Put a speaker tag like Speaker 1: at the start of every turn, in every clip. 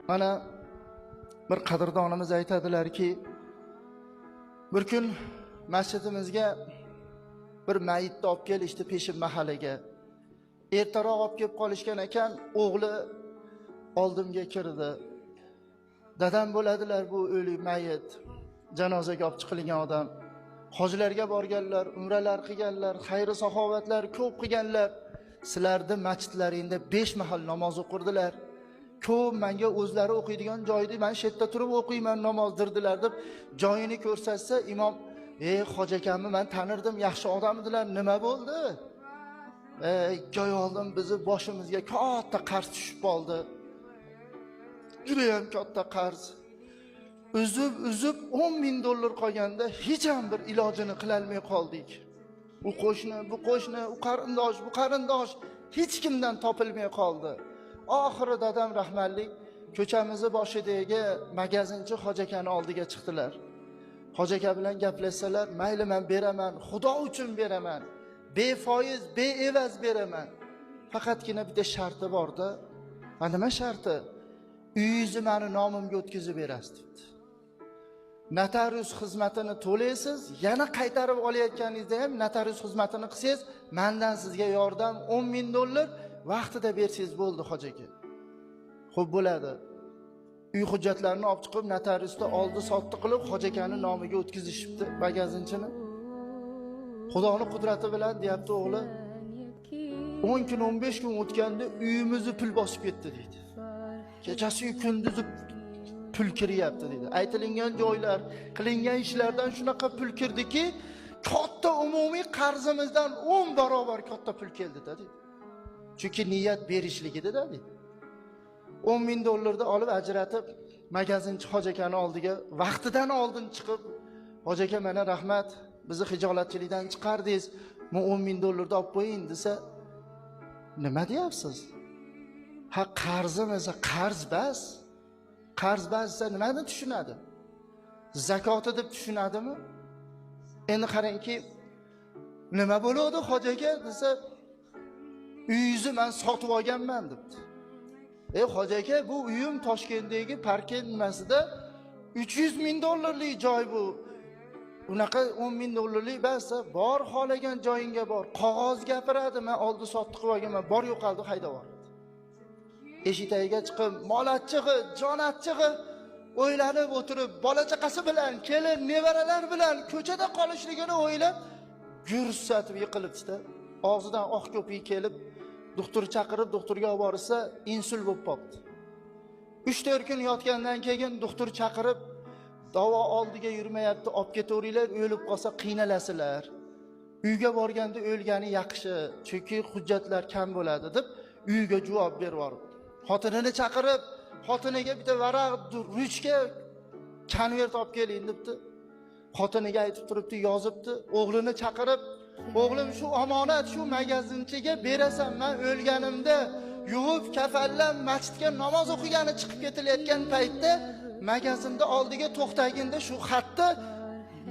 Speaker 1: Mana bir qadrdonimiz aytadilarki, bir kun masjidimizga bir mayitni olib kelishdi peshin mahallaga. Ertaroq olib kelib qolishgan ekan, o'g'li oldimga kirdi. Dadam bo'ladilar bu o'lik mayit, janozaga olib chiqilgan odam. Hojilarga borganlar, umralar qilganlar, xayr saxovatlar ko'p qilganlar. Sizlarni masjidlaringda 5 mahal namoz o'qirdilar. Ko'p menga o'zlari o'qiydigan joyda men shu yerda turib o'qiyman namoz dirdilar deb joyini ko'rsatsa, imom, "Hoji akamni men tanirdim, yaxshi odam edilar, nima bo'ldi?" 2 oy oldin bizni boshimizga katta qarz tushib qoldi. Juda ham katta qarz. Uzib 10 000 dollar qolganda hech ham bir ilojini qila olmay qoldik. U qo'shni, bu qo'shni, u qarindosh, bu qarindosh hech kimdan topilmay qoldi. Oxiri dadam rahmatlik ko'chamizni boshidagi magazinchi hoji akani oldiga chiqdilar. Hoji aka bilan gaplashsalar, "Mayli men beraman, Xudo uchun beraman. Befoiz, beevaz beraman. Faqatgina bitta sharti bor-da." "Ha, nima sharti?" "Uyingizni meni nomimga o'tkazib berasiz" debdi. Notarius xizmatini to'laysiz, yana qaytarib olayotganingizda ham notarius xizmatini qilsangiz, mendan sizga yordam 10 000 dollar vaqtida bersangiz bo'ldi, hoji aka. Xo'p bo'ladi. Uy hujjatlarini olib chiqib notariusda oldi sotdi qilib hoji akani nomiga o'tkazishibdi magazinchini. Xudoni qudrati bilan deyapti o'g'li, 10 kun 15 kun o'tganda uyimizni pul bosib ketdi deydi. Kechasi kunduzi pul kiryapti deydi. Aytilingan joylar, qilingan ishlardan shunaqa pul kirdiki, katta umumiy qarzimizdan 10 barobar katta pul keldi-da deydi. Chunki niyat berishligida deydi. 10 000 dollarni olib ajratib magazinchi hoji akani oldiga vaqtidan oldin chiqib, "Hoji aka, mana rahmat, bizni hijolatchilikdan chiqardingiz, men 10 000 dollarni olib qo'ying" desa, "Nima deyapsiz? Ha, qarzim esa qarz bas. Qarz bas desa nimani tushunadi? Zakoti deb tushunadimi? Endi qarangki, nima bo'ladi hoji aka desa, uyingizni men sotib olganman debdi. Hoji aka, bu uyim Toshkentdagi Parkent nimasida 300 ming dollarlik joy bu. Unaqa 10 ming dollarlik bas, bor xohlagan joyingga bor. Qog'oz gapiradi, men oldi sotdi qilib olganman, bor yo'qoldi haydab yubordi. Eshik tagiga chiqib, mol achchig'i, jon achchig'i o'ylanib o'tirib, bola chaqasi bilan, kelin, nevaralar bilan ko'chada qolishligini o'ylab, gursatib yiqilibdi. Og'zidan oq ko'pik kelib, doktor chaqirib, doktorga olib borsa, insult bo'lib qolibdi. 3-4 kun yotgandan keyin doktor chaqirib, davo oldiga yurmayapti, olib ketaveringlar, o'lib qolsa qiynalasizlar. Uyga borganda o'lgani yaxshi, chunki hujjatlar kam bo'ladi deb uyga javob berib yuboribdi. Xotinini chaqirib, xotiniga bitta varaq, ruchka, konvert olib keling debdi. Xotiniga aytib turibdi, yozibdi. O'g'lini chaqirib, "O'g'lim, shu omonat shu magazinchiga berasan, men o'lganimda yuvib kafanlab masjidga namoz o'qigani chiqib ketilayotgan paytda magazinda oldiga to'xtaginda shu xatni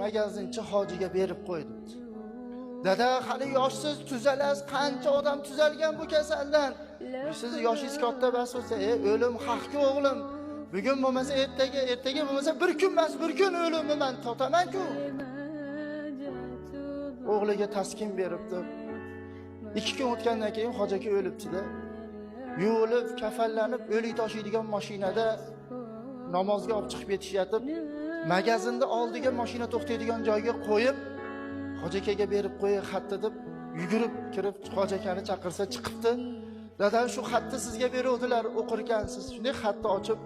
Speaker 1: magazinchi hojiga berib qo'y" debdi. "Dada, hali yoshsiz, tuzalasiz, qancha odam tuzalgan bu kasaldan. Siz yoshingiz katta bas bo'lsa, o'lim haqki o'g'lim. Bugun bo'lmasa ertaga, ertaga bo'lmasa bir kun emas, bir kun o'limni men totaman-ku." O'g'liga taskin beribdi. 2 kun o'tgandan keyin hoji aka o'libdi-da. Yuvilib, kafanlanib, o'lik toshiydigan mashinada namozga olib chiqib ketishyapti. Magazinda oldiga mashina to'xtaydigan joyga qo'yib, hoji akaga berib qo'y xatni deb yugurib kirib hoji akani chaqirsa chiqibdi. "Dadam, shu xatni sizga beruvdilar, o'qirkansiz." Shunday xatni ochib,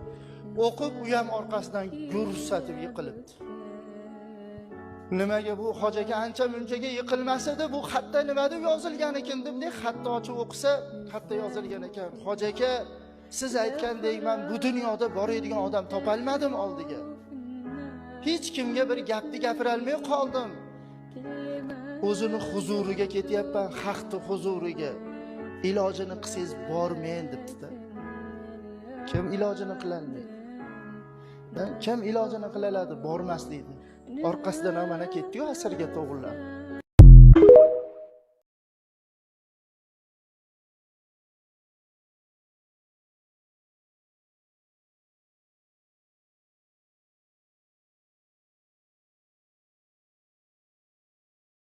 Speaker 1: o'qib, u ham orqasidan gursatib yiqilibdi. Nimaga bu hoji aka ancha munchaga yiqilmas edi, bu xatda nima deb yozilgan ekan deb xatni ochib o'qisa, xatda yozilgan ekan: "Hoji aka, siz aytgandek men bu dunyoda boradigan odam topolmadim oldiga. Hech kimga bir gapni gapirolmay qoldim. O'zini huzuriga ketyapman, haqni huzuriga. Ilojini qilsangiz bormen" debdi-da. Kim ilojini qilolmaydi? Kim ilojini qila oladi bormaslikni? Orqasidan ham mana ketdi-yu asrga to'g'rilab.